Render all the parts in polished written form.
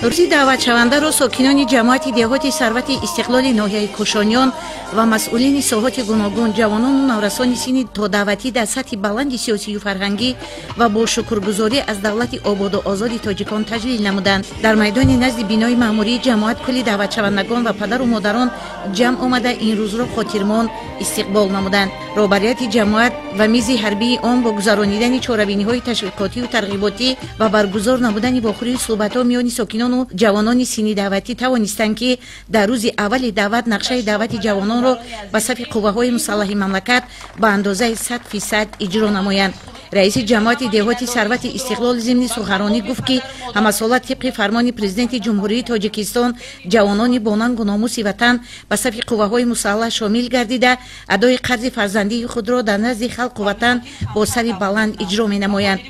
Рӯзи даъватшавандаро сокинони ҷамоати деҳоти Сарвати Истиқлоли ноҳияи Кӯшониён ва масъулини соҳоти гуногун, ҷавонону наврасони синни тодаъватӣ дар сатҳи баланди сиёсию фарҳангӣ ва бо шукргузорӣ аз давлати ободу озоди тоҷикон таҷлил намуданд. Дар майдони назди бинои маъмурии ҷамоат кулли даъватшавандагон ва падару модарон ҷамъ омада, ин рӯзро хотирмон истиқбол намуданд. Роҳбарияти ҷамоат ва мизи ҳарбии он бо гузаронидани чорабиниҳои ташвиқотию тарғиботӣ ва баргузор намудани вохӯрию суҳбатҳо миёни сокинону ҷавонони синни даъватӣ тавонистанд, ки дар рӯзи аввали даъват нақшаи даъвати ҷавононро ба сафи қувваҳои мусаллаҳи мамлакат ба андозаи 100% иҷро намоянд. Раиси ҷамоати деҳоти Сарвати Истиқлол зимни суханронӣ гуфт, ки ҳамасола тибқи фармони Президенти Ҷумҳурии Тоҷикистон ҷавонони бонангу номуси ватан ба сафи қувваҳои мусаллаҳ шомил гардида, адои қарзи фарзандии худро дар назди халқу ватан бо сари баланд иҷро менамоянд.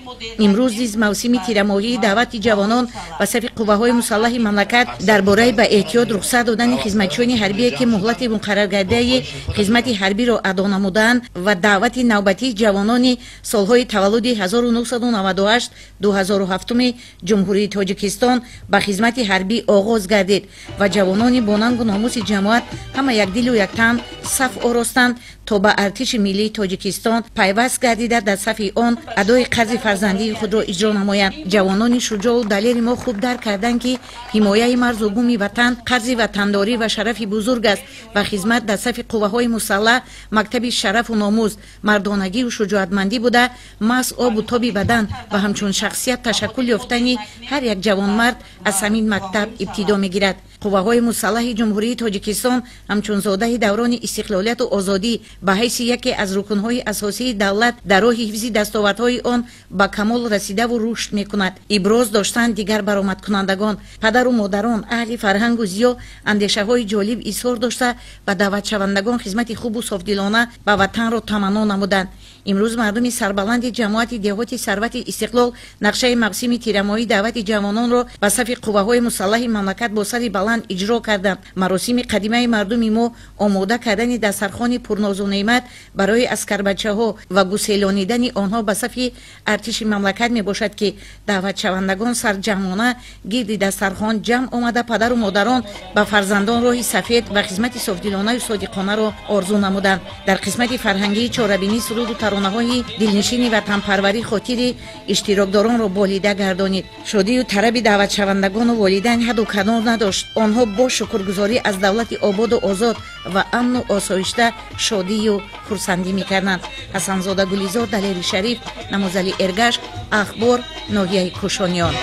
Имрӯз низ мавсими тирамоҳии даъвати ҷавонон ба сафи қувваҳои мусаллаҳи мамлакат дар бораи ба эҳтиёт рухсат додани хизматчиёни ҳарбие, ки муҳлати муқарраргардаи хизмати ҳарбиро адо намудаанд, ва даъвати навбатии ҷавонони солҳои таваллуди 1998 2007 Ҷумҳурии Тоҷикистон ба хизмати ҳарбӣ оғоз гардид ва ҷавонони бонангу номуси ҷамоат ҳама якдилу яктан саф оростанд, то ба артиши миллии Тоҷикистон пайваст гардида, дар сафи он адои қарзи фарзандии худро иҷро намоянд. Ҷавонони шуҷоу далери мо хуб дарк карданд, ки ҳимояи марзу буми ватан қарзи ватандорӣ ва шарафи бузург аст ва хизмат дар сафи қувваҳои мусаллаҳ мактаби шарафу номус, мардонагию шуҷоатмандӣ буда, маҳз обу тоби бадан ва ҳамчун шахсият ташаккул ёфтани ҳар як ҷавонмард аз ҳамин мактаб ибтидо мегирад. Қувваҳои мусаллаҳи Ҷумҳурии Тоҷикистон ҳамчун зодаи даврони истиқлолияту озодӣ ба ҳайси яке аз рукнҳои асосии давлат дар роҳи ҳифзи дастовардҳои он ба камол расидаву рушд мекунад, иброз доштанд дигар баромадкунандагон. Падару модарон, аҳли фарҳангу зиё андешаҳои ҷолиб изҳор дошта, ба даъватшавандагон хизмати хубу софдилона ба ватанро таманно намуданд. Имрӯз мардуми сарбаланди ҷамоати деҳоти Сарвати Истиқлол нақшаи мавсими тирамоҳии даъвати ҷавононро ба сафи қувваҳои мусаллаҳи мамлакат бо сари баланд иҷро карданд. Маросими қадимаи мардуми мо, омода кардани дастархони пурнозу неъмат барои аскарбачаҳо ва гуселонидани онҳо ба сафи артиши мамлакат мебошад, ки даъватшавандагон сарҷамъона гирди дастархон ҷамъ омада, падару модарон ба фарзандон роҳи сафед ва хизмати софдилонаю содиқонаро орзу намуданд. Дар қисмати фарҳангии чорабинӣ суруду таронаҳои дилнишини ватанпарварӣ хотири иштирокдоронро болида гардонид. Шодию тараби даъватшавандагону волидайн ҳадду канор надошт. Онҳо бо шукргузорӣ аз давлати ободу озод ва амну осоишта шодию хурсандӣ мекарданд. Ҳасанзода Гулизор, Далери Шариф, Намозали Эргаш, Ахбор, ноҳияи Кӯшониён.